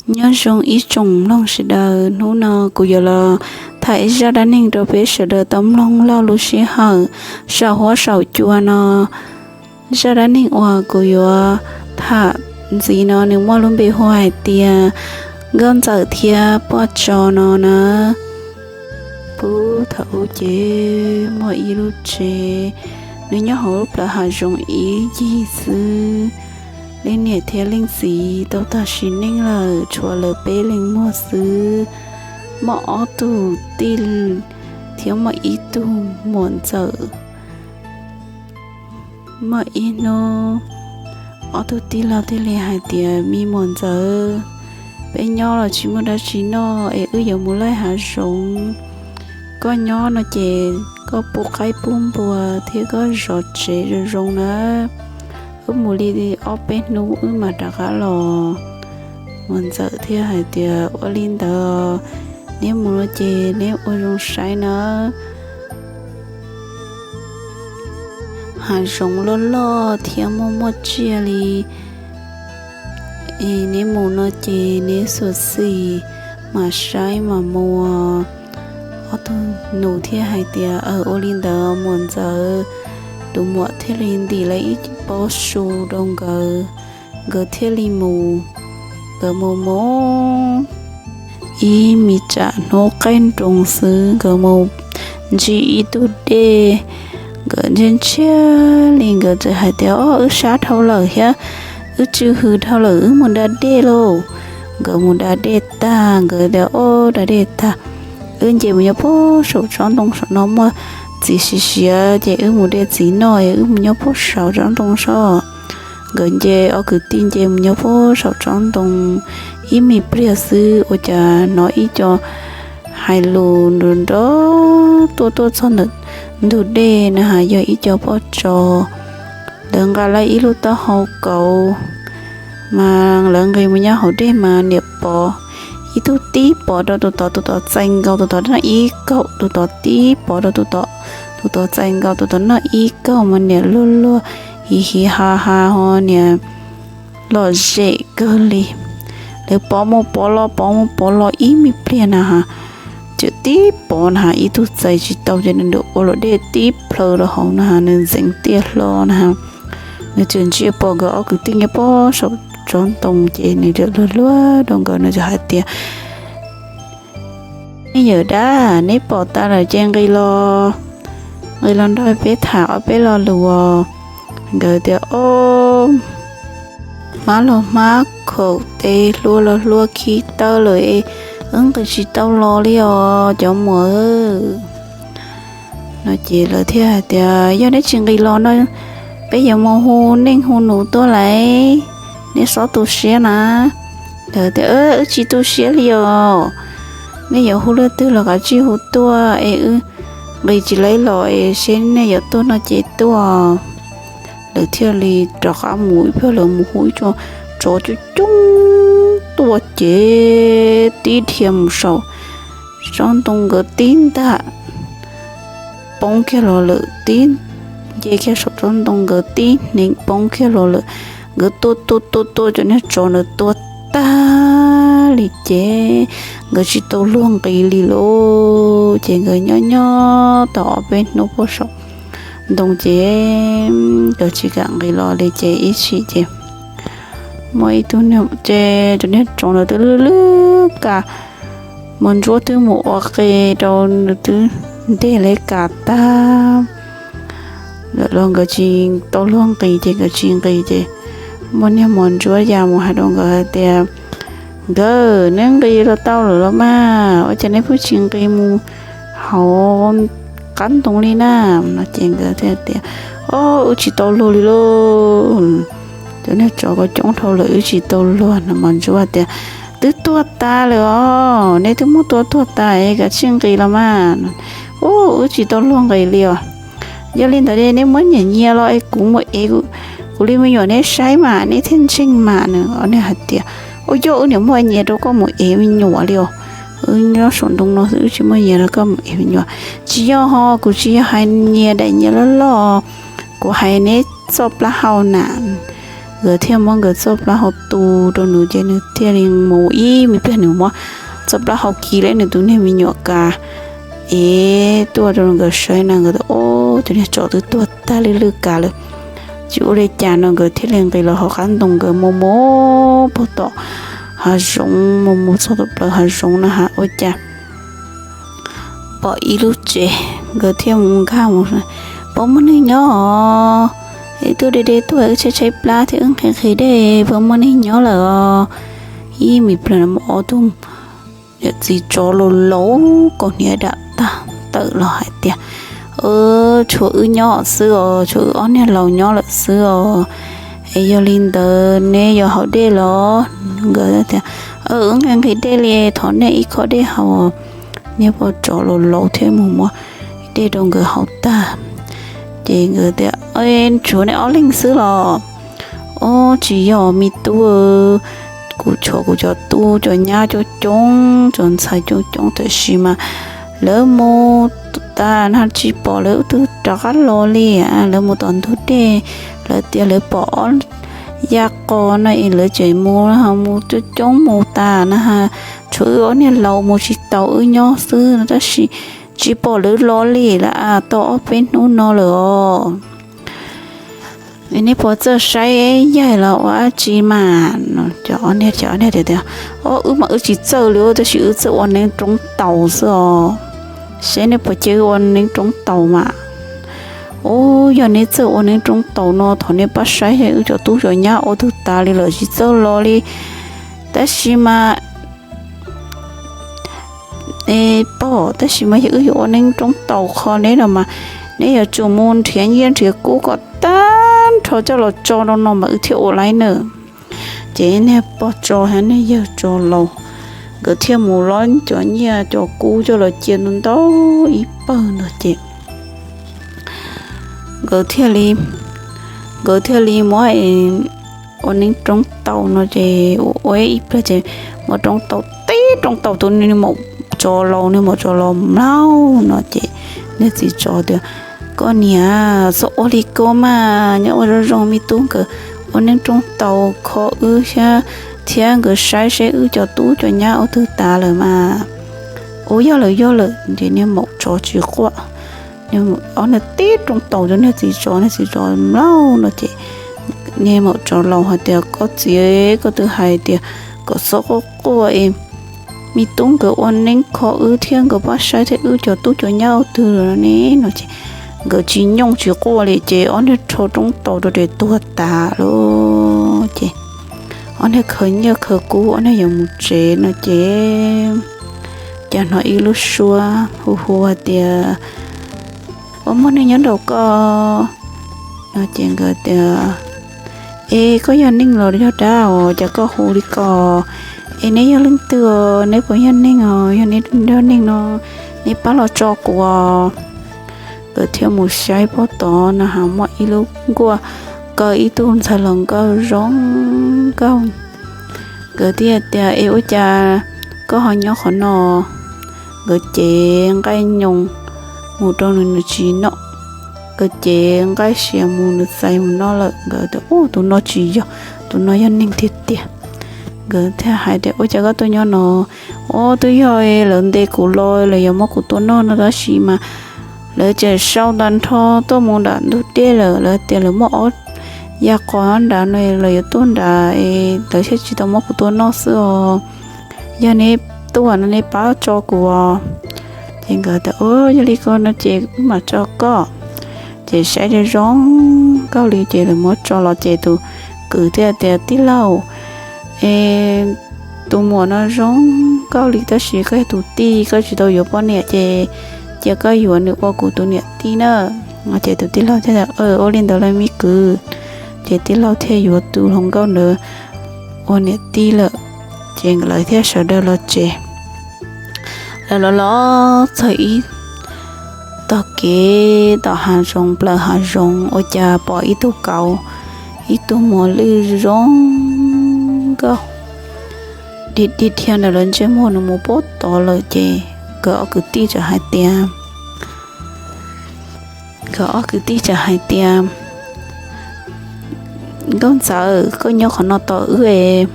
Nyob zoo ib tsoom mloog sawv daws, hnub no kuv yuav los tham ib zaj dab neeg rau peb sawv daws tau mloog laug lub sij hawm saum huab saum cua no. Zaj dab neeg uas kuv yuav tham ntxiv no nws muaj lub npe hu hais tias Nkauj Ntxawm thiab Poj Tso no na. Puag thaum ub ces muaj ib lub tsev, nws nyob hauv lub plawv hav zoov ib ncig xwb. Leej niam thiab leej txiv tau tag sim neej lawm, tshuav lawv peb leeg muag xwb. Muaj ob tug tij thiab muaj ib tug muam ntxawm. Muaj ib hnub, ob tug tij laug thiaj li hais tias, Me muam ntxawm, peb nyob los tsis muaj dab tsi noj es wb yuav mus laij hav zoov. Koj nyob no ces koj pub qaib pub npua thiab koj zov tsev zoo zoo na. Wb mus li ob peb hnub wb mam rov qab los. Muam ntxawm thiaj hais tias, Ua li ntawd, neb mus no ces neb ua zoo saib na. Hav zoov loj loj thiab muaj muaj tsiaj li, es neb mus no ces neb xyuam xim mas saib mas mus. Ob tug nus thiaj hais tias, Aws, ua li ntawd muam ntxawm. Tus muam thiaj li ntim lawv ib pob su rau nkawd, nkawd thiaj li mus. Nkawd mus mus ib me tsam hnub qaij nroos xwb, nkawd mus ntsib ib tug dej. Nkawd ntsia ntsia li, nkawd txawm hais tias, Ob, wb sab dhau lawm thiab, wb tsw hws dhau lawm, wb mus da dej lauj. Nkawd mus da dej tag, nkawd tias, Ob, da dej tag, wb nce mus nyob puag saum tsob ntoo saum no muaj txiv siav siav, ces wb mus de txiv noj es wb mus nyob puag saum tsob ntoo soj. Nkawd nce, ob kwv tij nce mus nyob puag saum tsob ntoo ib me pliag xwb, ua cas hnov ib co hais lus nrov nrov tuaj tuaj txog ntawm ntug dej na has, yog ib co poj tso. Lawv nqa lawv ib lub taub hau kauv, mas lawv nqis mus nyob hauv dej mas niam pov, ib tug tib pov rau tus tod, tus tod txais nkaus tus tod noj ib kaug, tus tod tib pov rau tus tod, tus tod txais nkaus tus tod noj ib kaug, mas niam luag luag hiv hiv ha ha ho niam lom zem kawg li. Lawv pov mus pov los pov mus pov los ib me pliag na has, txawm tib pov na has, ib tug txais tsis tau ces nws ua luam dej tib plhaw rau hauv na has, nws ntxeev tiaj hlo na has. Nws txawm ntsia pom nkawd ob kwv tij nyob puag saum tsob ntoo ces nws txawm luag luag rau nkawd, nws txawm hais tias, Nej yawm dab, neb pom tas lawm ces nqis los, nqis los nrog peb tham ob peb lo lus os. Nkawd tias, Ob, hmab los hmab khaum, tes hluas los hluas khi taw lawm es wb nqis tsis tau los li os cov muam. No ces lawv thiaj hais tias, Yog neb tsis nqis los no, peb yuav mus hu neej hu nus tuaj lauj, neb txhob tu siab na. Lawv tias, Wb tsis tu siab li os, nej yuav hu leej twg los kav tsij hu tuaj es wb nqis tsis laib los es seb nej yuav tuaj no ces tuaj. Lawv thiaj li rov qab mus ib pliag, lawv mus hu ib co tsov coob coob tuaj ces tib dhia mus saum tsob ntoo, nkawd tib ntam poob kiag los lawm, tib nce kiag saum tsob ntoo, nkawd tib hneev poob kiag los lawm. Nkawd tua tua tua tua cov niag tsov ntawd tua tag li ces nkawd tsis tau luag nqis li lauj. Ces nkawd nyob nyob tau ob peb hnub puag saum ntoo ces nkawd tsis kam nqis los li ces ib chim ces muaj ib tug niag, ces cov niag tsov ntawd twb lwj lwj kas, Mos Ntsuab twb mus ua qe rau nws twb nteg lawv kas tag lawm los nkawd tsis tau luag nqis ces nkawd tsis nqis ces muaj niag Mos Ntsuab ya mus hais rau nkawd hais tias, Nkawd, neb nqis los tau lawm los mas, ua cas neb pheej tsis nqis mus hauv qab ntoo li na? No ces nkawd thiaj tias, Ob, wb tsis tau luag li lauj. Cov niag tsov ko coob dhau lawm, wb tsis tau luag. No Mos Ntsuab tias, Twb tuag tas lawm os, neb twb muab tua tuag tas es kav tsij nqis los mas. Ub, wb tsis tau luag nqis li os. Yog li ntawd neb muab nyias nyias los es kuv mus ev, kuv li me nyuam neb saib mas neb thiaj ntseeg mas. Nws hais tias, Ua cas wb niam muaj nyias rau koj mus ev me nyuam li os? Wb nyob saum ntoo no xwb, wb tsis muaj nyias rau koj mus ev me nyuam. Tsis yog ho, kuv tsis yog hais nyias daim nyias loj loj, kuv hais neb txoj plaub hau na. Nkawd thiaj muab nkawd txoj plaub hau tu rau nws ces nws thiaj li mus ib me pliag nws muab txoj plaub hau kiv lawm nws tus niag me nyuam kav es tuaj rau nkawd saib na. Nkawd tias, Ob, cov niag tsov twb tuag tag lwj lwj kav lawm, tsis ua li cas no. Nkawd thiaj li nqis los hauv qab ntoo, nkawd mus mus pog tom hav zoov, mus mus txog tom plaws hav zoov na has ua cas pom ib lub tsev. Nkawd thiaj mus nkag mus, Puas muaj neeg nyob os? Wb tuaj de de tuaj, wb tshaib tshaib plab thiab wb nqhis nqhis dej, puas muaj neeg nyob lawm os? Ib me pliag no muaj ob tug niam txiv tsov laus laus kaus hniav dam tag tawm los hais tias, Tshuav wb nyob xwb os, tshuav wb ob niag laus nyob lawm xwb os. Es yog li ntawd neb yuav haus dej los? Nkawd tias, Wb nqhis nqhis dej li, thov nej ib khob dej haus. Niag poj tsov laus laus thiaj mus muab dej rau nkawd haus tag. Ces nkawd tias, Tshuav nej ob leeg xwb los? Ob, tsis yog me tub, kuv tshuav kuv cov tub cov nyab coob coob, cov ntxhais coob coob, tab sis mas lawv mus tas na, tsis pom lawv tus rov qab los li. Lawv mus tom ntug dej, lawv tias lawv pom ob yaj qos no es lawv tseem mus, mus coob coob mus tas na, tshuav wb ob niag laus mus tsis tau, wb nyob xwb no, tab sis tsis pom lawv los li lawm, tau ob peb hnub no lawm os. Nej puas txawj saib yaig los ua dab tsi mas? Ob niag tias, Ob, wb mas wb tsis txawj li, tab sis wb txawj ua neeb roob taus xwb os. Saib nej puas cia wb ua neeb roob taus mas. Ub, yog neb txawj ua neeb roob taus no thov nej pab saib, wb cov tub cov nyab ua twg tas li lawm tsis txawj los li. Tab sis mas pog, tab sis mas yog wb yuav ua neeb roob taus kho neb no mas, neb yuav tsum mus nrhiav nyiaj nrhiav kub kom tag nrho coj los tso rau no mas wb thiaj ua laib na. Ces niag pog tsov thiab niag yawg tsov laus, nkawd thiaj mus lov cov nyiaj cov kub coj los cia ntau ntau ib pawg no ces nkawd thiaj li, nkawd thiaj li muab ua neeb roob taus no ces ua ib pliag ces muab roob taus tib roob taus tus niag maum tsov laus, niag maum tsov laus mlaug no ces niag txiv tsov tias, Koj niam, txhob ua li ko mas, nyob ua zoo zoo me tub, nkawd ua neeb roob taus kho wb thiab, thiab nkawd saib seb wb cov tub cov nyab ua twg tas lawm mas. Ua yog lawm yog lawm ces niag maum tsov tsis quaj, ob niag tib roob taus rau niag txiv tsov, niag txiv tsov mlaug no ces niag maum tsov laus hais tias, Koj txiv, koj twb hais tias kom txhob quaj quaj es me tub nkawd ua neeb kho wb thiab nkawd pab saib thiab wb cov tub cov nyab ua twg lawm ne no ces nkawd tsis nyooj tsis quaj li ces ob niag rho roob taus rau ces tuag tas lawm ces ob niag khaws nyiaj khaws kub ob niag yuav mus tsev no ces cas hnov ib lub suab hu hu hais tias, Puas muaj neeg nyob nraum ko? No ces nkawd tias, Es koj yog neeg los yog dab os, cas koj hu li ko? Es neb yog leej twg os? Neb puas yog neeg os? Yog neb yog neeg no, neb pab los tso kuv os. Nkawd thiaj mus saib pog tod no ha muaj ib lub nkuaj kaw ib tug ntxhais hluas nkauj zoo nkauj. Nkawd thiaj tias, Es ua cas koj ho nyob qhov no? Nkawd cev nqaij nyoos mus rau nws, nws tsis noj. Nkawd cev nqaij siav mus, nws txais mus noj lawm. Nkawd tias, Ub, tus no tsis yog, tus no yog neeg tiag tiag. Nkawd thiaj hais tias, Ua cas koj tuaj nyob no? Ub, twb yog lawv ntes kuv los, lawv yuav muab kuv tua noj no tab sis mas lawv tseem sau tag nrho tuaj mus nram ntug dej lawm. Lawv tias lawv muaj ob yaj qos nrad no, lawv yuav tuaj nrad, lawv thiaj tsis tau muab kuv tua noj xwb os. Yog neb tuaj no neb pab tso kuv os. Ces nkawd tias, Yog li ko no ces wb mam tso koj. Ces saib zoo zoo nkauj li ces lawv muab tso los ces tus kwv thiaj tias, Tij laug, es tus muam no zoo nkauj li tab sis koj yog tus tij, koj tsis tau yuav poj niam ces cia koj yuav nws ua kuv tus niam tij na. Ces tus tij laug thiaj tias, Ua li ntawd los me kwv. Ces tij laug thiaj yuav tus hluas nkauj ntawd ua niam tij lawm. Ces lawv thiaj sawv daws los tsev. Lawv los los txog ib tog kev tom hav zoov, plaws hav zoov, ua cas pom ib tug kauv, ib tug muas lwj zoo nkauj dig dig dhia ntawm lawv ntsej muag, nws mus pab tod lawm. Ces nkawd ob kwv tij txawm hais tias, nkawd ob kwv tij txawm hais tias, Nkauj Ntxawm, koj nyob qhov no tos wb es.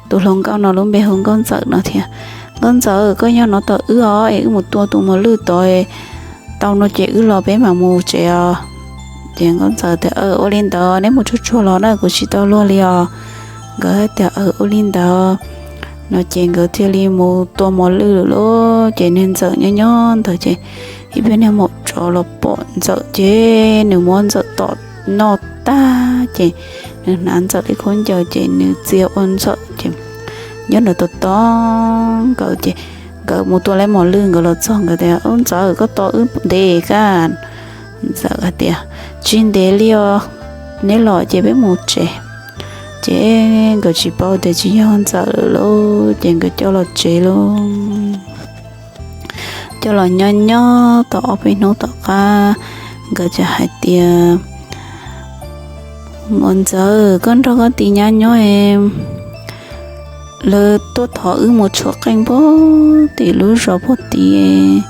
Tus hluas nkauj no lub npe hu Nkauj Ntxawm no tias, Nkauj Ntxawm, koj nyob no tos wb os es wb mus tua tus mos lwj tod tau no ces wb los peb mam mus tsev os. Ces Nkauj Ntxawm tias, Ua li ntawd neb mus tsuag tsuag los na, kuv tsis tau luag li os. Nkawd hais tias, Ua li ntawd no ces nkawd thiaj li mus tua mos lwj lawm lauj. Ces niag Ntxawm nyob nyob ntawd ces ib pliag niag maum tsov los pom Ntxawm ces nws muab Ntxawm tom noj tag ces nws hnav Ntxawm li khaub ncaws ces nws txia ua Ntxawm ces nyob nws tos tos nkawd ces nkawd mus tua lawm mos lwj, nkawd los txog nkawd tias, Ub, Ntxawm, koj tos wb ntev kawg. Ntxawm hais tias, Tsis ntev li os, neb los ces peb mus tsev. Ces nkawd tsis paub tias tsis yog Ntxawm lawm lauj, ces nkawd coj los tsev lauj. Coj los nyob nyob tau ob peb hnub tom qab, nkawd txawm hais tias, Muam Ntxawm, koj nrog koj tis nyab nyob es lawv tuaj thov wb mus tshuab qeej puag tim lub zos puag tid,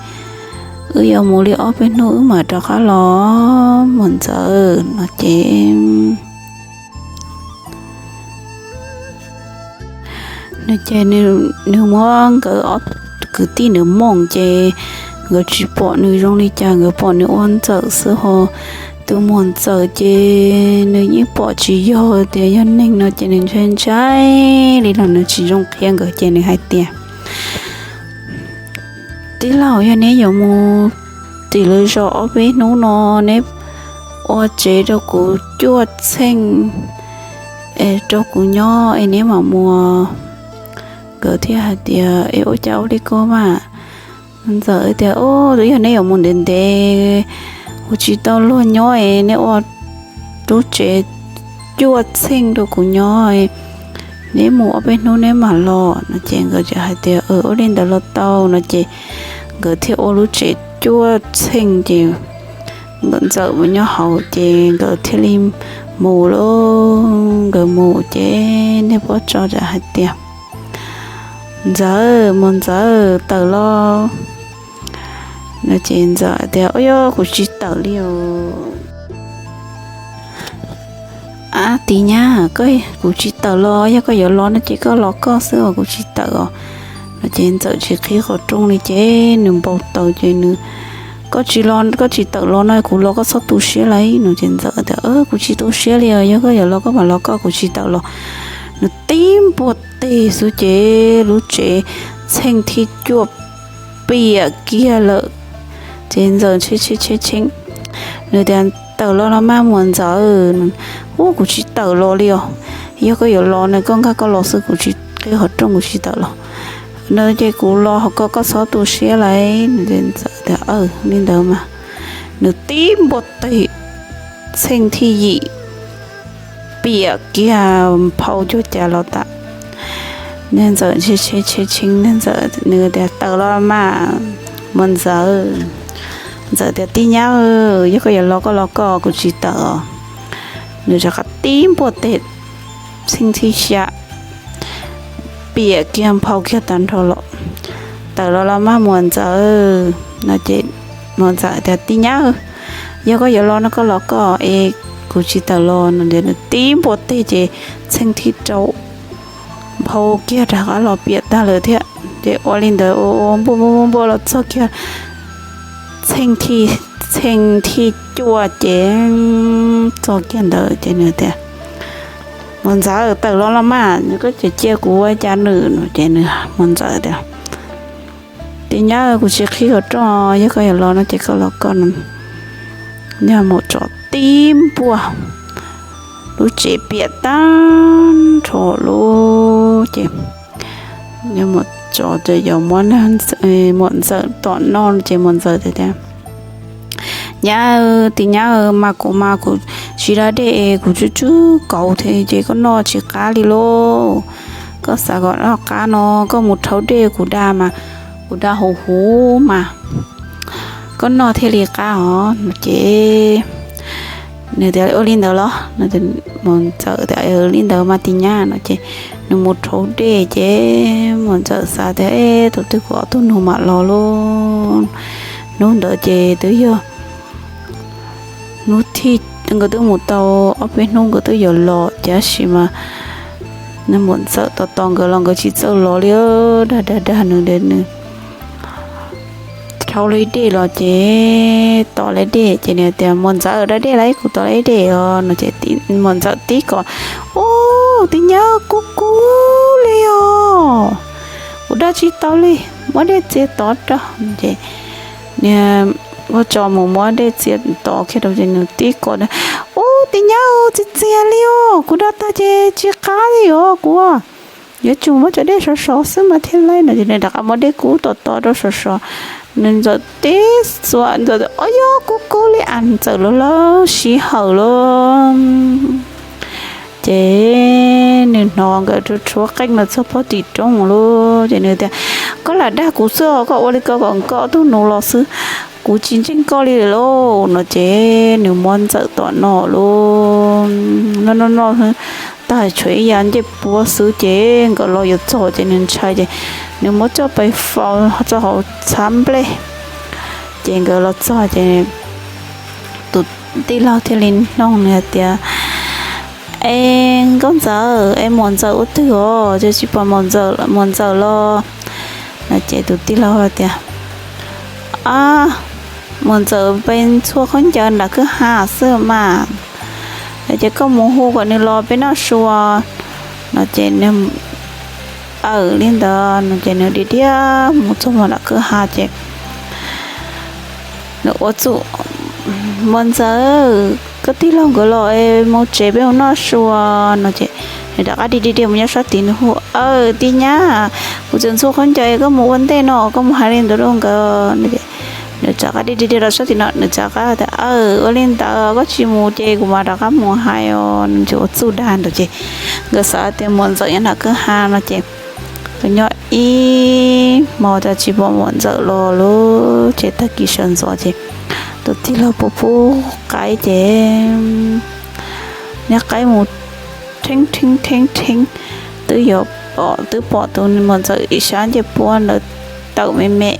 wb yuav mus li ob peb hnub wb mam rov qab los, Muam Ntxawm, no ces nws ces nws muab nkawd ob kwv tij nws mooj ces nkawd tsis pom nws zoo li cas, nkawd pom nws ua Ntxawm xwb ho. Tus Muam Ntxawm ces nws yeej pom tsis yog tias yog neeg no ces nws ntshai ntshai li los nws tsis zoo qhia nkawd ces nws hais tias, Tij laug, yog neb yuav mus tim lawv zos ob peb hnub no, neb ua tsev rau kuv cuaj txheej es rau kuv nyob es neb mam mus. Nkawd thiaj hais tias, Es ua cas ua li ko mas? Ntxawm tias, Yog neb yuav mus ntev ntev, kuv tsis tau luag nyob es neb ua lub tsev cuaj txheej rau kuv nyob, neb mus ob peb hnub neb mam los, no ces nkawd txawm hais tias, Ua li ntawd los tau, no ces nkawd thiaj ua lub tsev cuaj txheej ces nkawd Ntxawm mus nyob hauv ces nkawd thiaj li mus lauj. Nkawd mus ces niag poj tso txawm hais tias, Ntxawm, Muam Ntxawm, tawm los. No ces Ntxawm tias, Ua, yog kuv tsis tawm li os. Ab, tis nyab, koj, kuv tsis tawm los, yog koj yuav los no ces koj los koj xwb os, kuv tsis tawm os. No ces Ntxawm tsis qhib qhov rooj li ces nws npau taws ces nws, Koj tsis los, koj tsis tawm los no kuv los koj txhob tu siab lauj. No ces Ntxawm tias, Kuv tsis tu siab li os, yog koj yuav los koj mam los koj, kuv tsis tawm los. Nws tib npuaj teg xwb ces lub tsev txheej thib cuaj piam kiag lawm. Ces Ntxawm tshee tshee tshee, nws tias, Tawm los los mas Muam Ntxawm. Ub, kuv tsis tawm los li os. Yog koj yuav los no koj nkag koj los xwb, kuv tsis qhib qhov rooj, kuv tsis tawm los. No ces kuv los hauv ko koj txhob tu siab lauj. Ntxawm tias, Li ntawd mas. Nws tib npuaj teg, txheej thib yim piam kiag nphau cuag cas los tas. Niag Ntxawm tshee tshee tshee, Ntxawm nws tias, Tawm los mas Muam Ntxawm. Ntxawm tias, Tij nyab, yog koj yuav los koj los koj, kuv tsis tawm os. Nws rov qab tib npuaj teg, txheej thib xya piam kiag nphau kiag tag nrho los. Tawm los los mas Muam Ntxawm. No ces Muam Ntxawm tias, Tij nyab, yog koj yuav los no koj los koj es kuv tsis tawm los. No ces nws tib npuaj teg ces txheej thib rau nphau kiag rov qab los piam tag lawm thiab. Ces ua li ntawd ua ua npuaj npuaj npuaj los txog kiag txheej thib, txheej thib cuaj ces txog kiag ntawd ces nws tias, Muam Ntxawm, tawm los los mas, nws koj tseem cia kuv ua cas nws. No ces nws, Muam Ntxawm tias, Tij nyab, kuv tsis qhib qhov rooj, yog koj yuav los no ces koj los koj. Nws, niag maum tsov tib npuaj, lub tsev piam tag nrho lawm ces niag maum tsov ces yuav muab Muam Ntxawm tom noj ces Muam Ntxawm tias, Nyab, tij nyab, mas kuv mas kuv tsis da dej es kuv tsw tsw kauv thiab ces koj noj tsis qab li lauj. Koj xav kom noj qab no koj mus rhaub dej kuv da mas, kuv da huv huv mas koj noj thiaj li qab os. No ces nws tias, Ua li ntawd los? Muam Ntxawm tias, Li ntawd mas tij nyab. No ces nws mus rhaub dej ces Muam Ntxawm xav tias, Tus twg kuv ob tug nus mam los lauj. Hnub ntawd ces twb yog hnub thib nkawd twb mus tau ob peb hnub nkawd twb yuav los, tab sis mas nws muam ntxawm tos tos nkawd los nkawd tsis txawj los li. Dag dag dag nws, nws rhaub lub dej los ces tos lub dej ces nws tias, Muam ntxawm, da dej lauj, kuv tos lub dej os. No ces muam ntxawm tib kom, Ub, tij nyab, kub kub li os, kuv da tsis tau li, muab dej txiav tov rau. Ces nws ua tso mus muab dej txiav tov kiag rau ces nws tib kom, Ub, tij nyab, txias txias li os, kuv da tag ces tsis qab li os, kuv yuav tsum muab cov dej sov sov xwb mas thiaj li. No ces nws rov qab muab dej kub tov tov rau sov sov, nws ntxawm tib xuas ntxawm, Ob, yog kub kub li as, ntxawm lawv lawv sij hawm lawm. Ces nws hnov nkawd rhuav rhuav qeej los txog pog tim roob lawm ces nws tias, Koj lam dag kuv xwb os, koj ua li ko kom nkoj tug nus los xwb, kuv tsis ntseeg koj li lawm lauj. No ces nws muab ntxawm tom noj lawm, noj noj noj tag tshuav ib yav ncej puab xwb ces nkawd los yuav txog ces nws ntshai ces nws muab coj pais faus txog hauv txhab nplej. Ces nkawd los txog ces tus tij laug thiaj li nug nws hais tias, Es nkauj ntxawm, es muam ntxawm ua twg os, cas tsis pom muam ntxawm los? No ces tus tij laug hais tias, Ab, muam ntxawm pes ntxhua khaub ncaws nram kwj ha xwb mas. Ces koj mus hu kom nws los peb noj su. No ces nws, Aws, li ntawd. No ces nws dhia dhia mus txog nram kwj ha ces nws ua txuj, Muam ntxawm, koj tij laug nkawd los es mus tsev peb mus noj su. No ces nws rov qab dhia dhia dhia mus nyob sab tid nws hu, Aws, tij nyab, kuv tseem ntxhua khaub ncaws, koj mus ua ntej no, koj mus hais li ntawd rau nkawd. Nws rov qab dhia dhia dhia rau sab tid no, nws rov qab tias, Aws, ua li ntawd koj tsis mus ces kuv mam rov qab mus hais os. Nws tseem ua txuj dag ntawd ces nkawd xav tias muam ntxawm nyob nram kwj ha no ces nkawd nyob ib hmo cas tsis pom muam ntxawm los lawm. Ces tag kis sawv ntxov ces tus tij laug pub pub qaib ces niag qaib mus rheeb rheeb rheeb rheeb, twb yuav pom, twb pom tus muam ntxawm ib sab ncej puab ntawd tawm me me.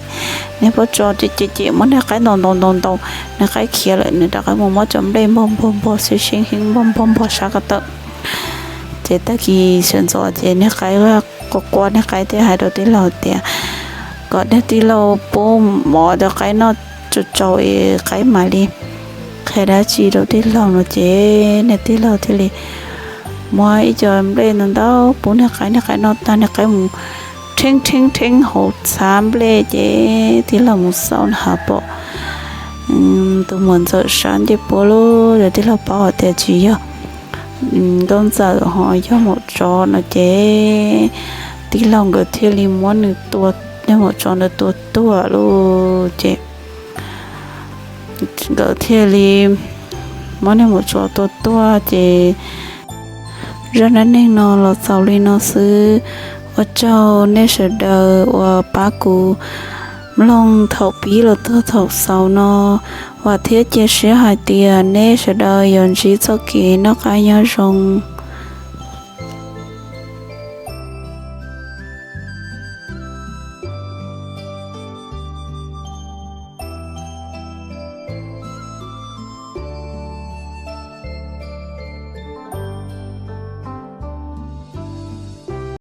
Niag poj tso ces cem cem muab niag qaib ntaus ntaus ntaus ntaus, niag qaib khiav lawm, nws rov qab mus muab cov nplej npog npog npog xwb, seeb heeb npog npog npog sab ko taw. Ces tag kis sawv ntxov ces niag qaib quaj quaj, niag qaib thiaj hais rau tij laug tias kom niag tij laug pub mov rau qaib noj tsau tsau es qaib mam li qhia dab tsi rau tij laug no ces niag tij laug thiaj li muab ib co nplej ntau ntau pub niag qaib, niag qaib noj tag niag qaib mus rheeb rheeb rheeb hauv txhab nplej ces tij laug mus xauj na has pom tus muam ntxawm sab ncej puab lawm. Ces tij laug paub hais tias tsis yog nkauj ntxawm ho yog maum tsov no ces tij laug nkawd thiaj li muab nws tua, niag maum tsov ntawd tua tuag lawm ces nkawd thiaj li muab niag maum tsov tua tuag ces zaj dab neeg no los xaus li no xwb. Ua tsaug nej sawv daws uas pab kuv mloog thaum pib los txog thaum xaus no. Vam thiab cia siab hais tias nej sawv daws yuav ntsib txoj kev noj qab nyob zoo.